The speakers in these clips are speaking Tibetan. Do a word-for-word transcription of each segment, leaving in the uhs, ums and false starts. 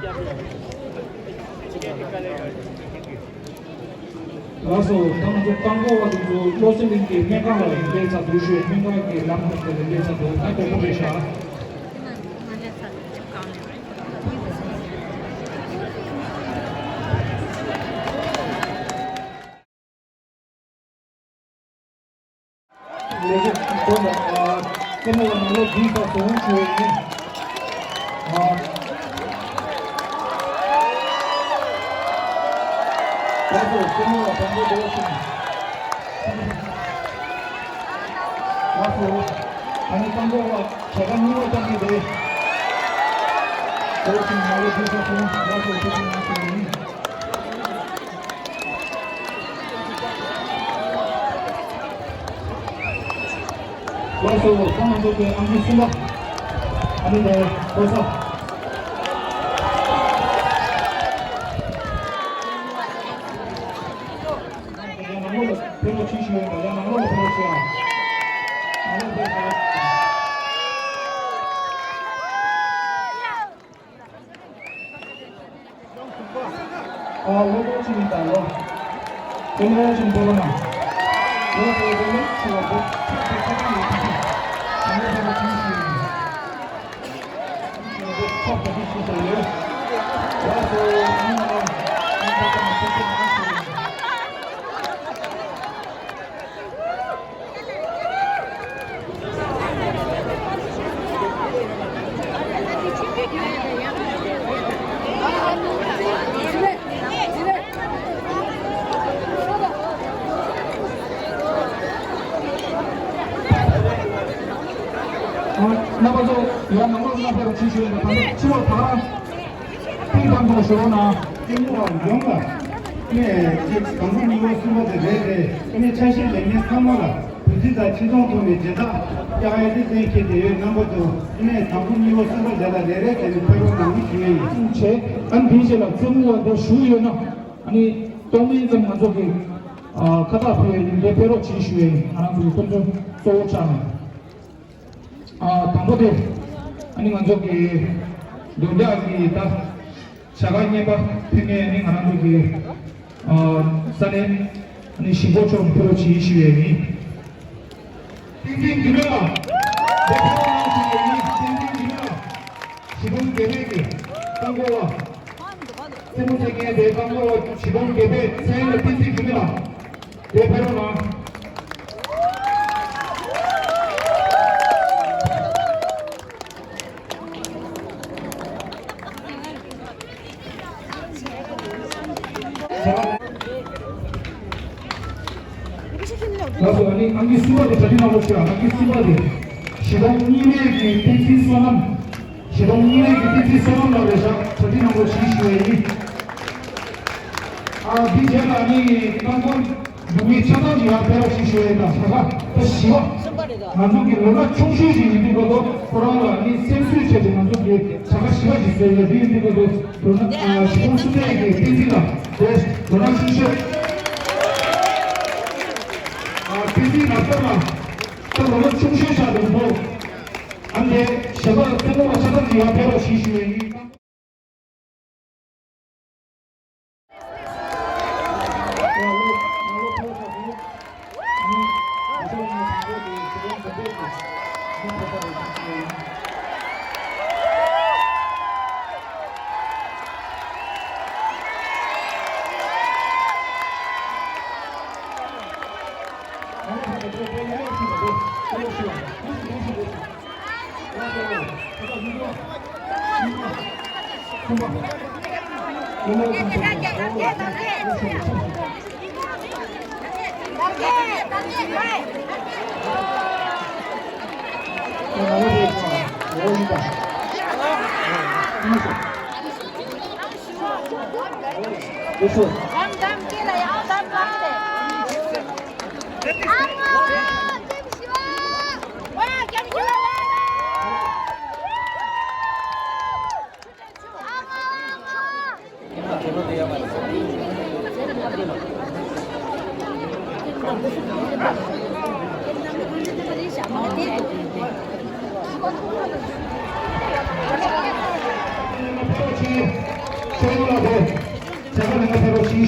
ལགས་སོ། ད་ང་ཚོ་རྐང་འཁོར་བ་དེ་ཚོ་བློ་གསལ་གླིང་གི་སྨན་ཁང་ལ་ཡོད་པའི་ཚ་དུས་ཤོད་སྨན་ཁང་གི་ལམ་ཁག་ཏུ་ཡོད་པའི་ཚ་དུས་ད་དོ་པོ་རེད་ཤག་ལས་བྱེད་སྐོར་ལ་ཨ་སྐུ་ངོ་ལ་ནང་ལོགས་འཛུལ་ས་སོང་ཞུ་ཡ་ཡིན། ཨ་ལགས་སོ། སྐུ་ངོ་ལ་དང་པོ་འདུག་ཞུ། ལགས་སོ། ཨ་ནི་དང་པོ་བ་བྱ་དགའ་གཉིས་པ་བཏང་གི་འདུག་འདུག་ཞུ། ནང་ལོགས་འཛུལ་ས་སོང་། ལགས་སོ། ཐུགས་རྗེ་གནང་ཞུ་ཡ་ཡིན། ལགས་སོ། ཁོང་རྣམ་པ་ཚོ་ཨང་ཀི་གསུམ་པ། ཨ་ནི་ནས་ལྷོ་ས། ཡང་ནང་ལོགས་ལ་ཕེབས་རོགས་གྱིས་ཞུ་ཡ་ཡིན། ཡང་ནང་ལོགས་ལ་ཕེབས་རོགས་གྱིས་ཨ། ནང་ལོགས་ཕེབས་རོགས། ཨ་ལོ་ལོ་ཅི་ཡིན་ད་ལོ། ཁྱེད་རང་ཅིག་འགྲོ་ལ་ན། ལོ་ལོ་ལོ་ལོ་ཆུ་བ་འགྲོ། ཁྱེད་ཚོ་ཁ་ཁ་ཡོད་ཁྱེད་ཚོ། ཨ་ལོ་ལོ་ཅི་ཡིན་ཞུ་ཡིན། ཁྱེད་ཚོ་ཁ་ཁ་ཡོད་ཞུ་ཡིན། ལོ་ལོ་ཨ་ནི་ང་ཨ་ཁ་ཁ་ཡོད་ཁྱེད་ཚོ་ང་ཞུ་ཡིན། རྣམ་པ་ཚོ་ཡར་ནང་ལོགས་ལ་ཕེབས་རོགས་གྱིས་ཞུ་ཡིན། ད་ཕྱི་ལོགས་ད་རང་ཐེངས་དང་པོ་ཞུ་རོགས་གནང་། སྐྱེ་དངོས་པ་ཡོངས་ལ་ནས་ཅིག་དང་པོ་གཉིས་པ་གསུམ་པ་དེ་རེད་དེ། ཨ་ནི་ཆ་ཤས་ལེན་མཁན་ཚང་མ་ལ་བུ་ཚིག་དང་ཆེ་མཐོང་ཐོག་ནས་བརྗེ་ཐག་བཀྱག་ཡ་དེ་གཏན་འཁེལ་བསྡད་ཡོད། རྣམ་པ་ཚོ་ཨ་ནི་དང་པོ་གཉིས་པ་གསུམ་པ་དེ་ལ་རེ་རེ་བྱས་ནས་ཕེབས་རོགས་གནང་ཞུ་ཡ་ཡིན། བྱས། ཨ་ནི་དེའི་རྗེས་ལ་རྩེད་མོ་བ་འདིར་བཞུགས་ཡོད་ན་ཨ་ནི་གཏོང་མིན་ཙམ་ང་ཚོ་གི་ཨ་ཁ་བཏགས་ཕུལ་ཡ་ཡིན། དེ་ཕེབས་རོགས་གྱིས་ཞུ་ཡ་ཡིན། ང་རང་ཚོ་གི་སྐུ་མགྲོན་གཙོ་བོ་ཆགས་ནས། ཨ་དང་པོ་དེ་ཨ་ནི་ང་ཚོ་གི་བདུན་ཕྲག་གི་ད་བྱ་དགའ་རྙེད་པ་ཕུལ་མཁན་ཨ་ནི་ང་རང་ཚོ་གི་ཨ་ས་གནས་ཨ་ནི་གཞིས་འགོ་མཆོག་ཕེབས་རོགས་གྱིས་ཞུ་ཡས་ཡིན། བསྟན་འཛིན་འགྱུར་མེད་ལགས། དེ་ཕེབས་རོགས་གནང་ཞུ་ཡས་ཡིན། བསྟན་འཛིན་འགྱུར་མེད་ལགས། གཞིས་སྤོམ་དགེ་ལས་ཀྱི་རྐང་འཁོར་བ། རྩེད་མོ་རྩེ་མཁན་དེ་རྐང་འཁོར་བ་གཞིས་སྤོམ་དགེ་ལས་ཚན་ལ་བསྟན་འཛིན་འགྱུར་མེད་ལགས། དེ་ཕེབས་རོགས་གནང་། ལགས་སོ། ཨ་ནི་ཨང་ཀི་གསུམ་པ་དེ་གྲ་སྒྲིག་གནང་རོགས་ཞུ། ཨང་ཀི་གསུམ་པ་དེ་གཞིས་སྤོམ་གཉིས་པའི་གི་བསྟན་འཛིན་བསོད་ནམས། གཞིས་སྤོམ་གཉིས་པའི་གི་བསྟན་འཛིན་བསོད་ནམས་ལགས་རེད་ཤག་གྲ་སྒྲིག་གནང་རོགས་གྱིས་ཞུ་ཡས་ཡིན། ཨ་འདི་རྗེས་ལ་ཨ་ནི་རྐང་འཁོར་འབུད་མཁན་ཆ་ཚང་ཅིག་ཡར་ཕེབས་རོགས་ཞེས་ཞུ་ཡས་དང་། བྱ་དགའ་ད་བཞི་པ། ང་ཚོ་གི་ལོ་ན་ཆུང་ཤོས་ཤིག་ཡིན་དུས་སྐབས་དུ་ཁོ་རང་ལ་ནི་སེམས་གསོ་བྱས་ཏེ་ང་ཚོ་གི་བྱ་དགའ་བཞི་པ་ཞིག་བཟོས་ཡོད། དེ་ཡིན་དུས་སྐབས་དུ་ལོ་ན་ཨ་བཞི་པ་གསུམ་པའི་གི་བསྟན་འཛིན་ལགས་དེ་ལོ་ན་ཆུང་ཤོས། ཨ་བསྟན་འཛིན་ལགས་ད་ལོ་ན་ཆུང་ཤོས་ཆགས་འདུག་འདུག་ཨ་ནི་བྱ་དགའ་རྩེད་མོ་བ་ཆ་ཚང་ཅིག་ཡར་ཕེབས་རོགས་ཞེས་ཞུ་ཡས་ཡིན།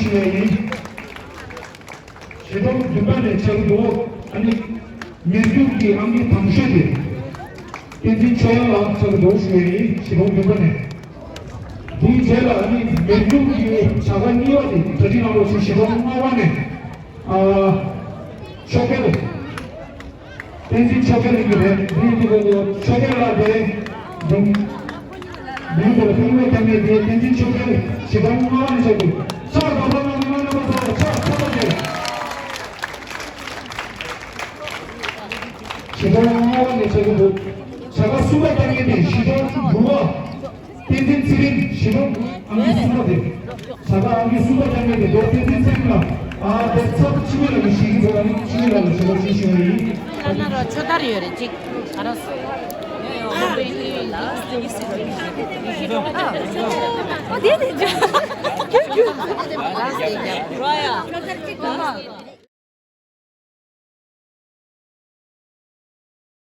ཞུ་ཡ་ཡིན། བྱེ་བྲག་བདུན་པ་ནས་ཆགས་ཀྱི་འདུག་ཨ་ནི་མི་འགྱུར་གྱི་ཨང་ཀི་དང་ཤོས་དེ་བསྟན་འཛིན་ཆོས་དབྱངས་ལགས་ཆགས་ཀྱི་འདུག་ཞུ་ཡ་ཡིན། བྱེ་བྲག་བདུན་པ་ནས། དེའི་རྗེས་ལ་ཨ་ནི་མི་འགྱུར་གྱི་བྱ་དགའ་གཉིས་པ་དེ་གྲ་སྒྲིག་གནང་རོགས་ཞུ། བྱེ་བྲག་ལྔ་པ་ནས། ཨ། ཆོས་རྒྱལ། བསྟན་འཛིན་ཆོས་རྒྱལ་གྱི་རེད། འདིའི་ཐོག་ཏུ་ཆོས་རྒྱལ་ལགས་དེ། འདི། མིང་དེར་ཕུལ་བའི་ཐ་སྙད་དེ་བསྟན་འཛིན་ཆོས་རྒྱལ་ཞེ་སྡང་ལྔ་པ་ནས་བྱ་དགོས། ཕྱག་དང་པོ་ནང་མི་མང་རྣམ་པ་ཚོ་ཕྱག་ཕྱག་པ་བྱས། ཞེ་སྡང་ལྔ་པ་ནས་བྱ་དགོས་འདུག་བྱ་དགའ་གསུམ་པ་ཐ་སྙད་དེ་ཞེ་སྡང་དྲུག་པ། བསྟན་འཛིན་ཚེ་རིང་། ཞེ་སྡང་ཨང་ཀི་གསུམ་པ་དེ། བྱ་དགའ་ཨང་ཀི་གསུམ་པ་རྐྱང་མེད་དེ་འདུག་བསྟན་འཛིན་ཚེ་རིང་ལགས། ཨ་དེ་ཚབ་འཆི་མེད་ལགས་ཀྱིས་ཞུ་གི་འདུག་ཨ་ནི་འཆི་མེད་ལགས་ལ་ཞུ་བ་ཞུ་ཞུ་བ་ཡིན། ད་ན་རོ་ཆོ་དར་ཡོད་རེད་ཅིག་ཨ་རོ་སོ། ཨ་དེ་དེ་ཅོ། ཁྱོད་ཁྱོད། རོ་ཡ།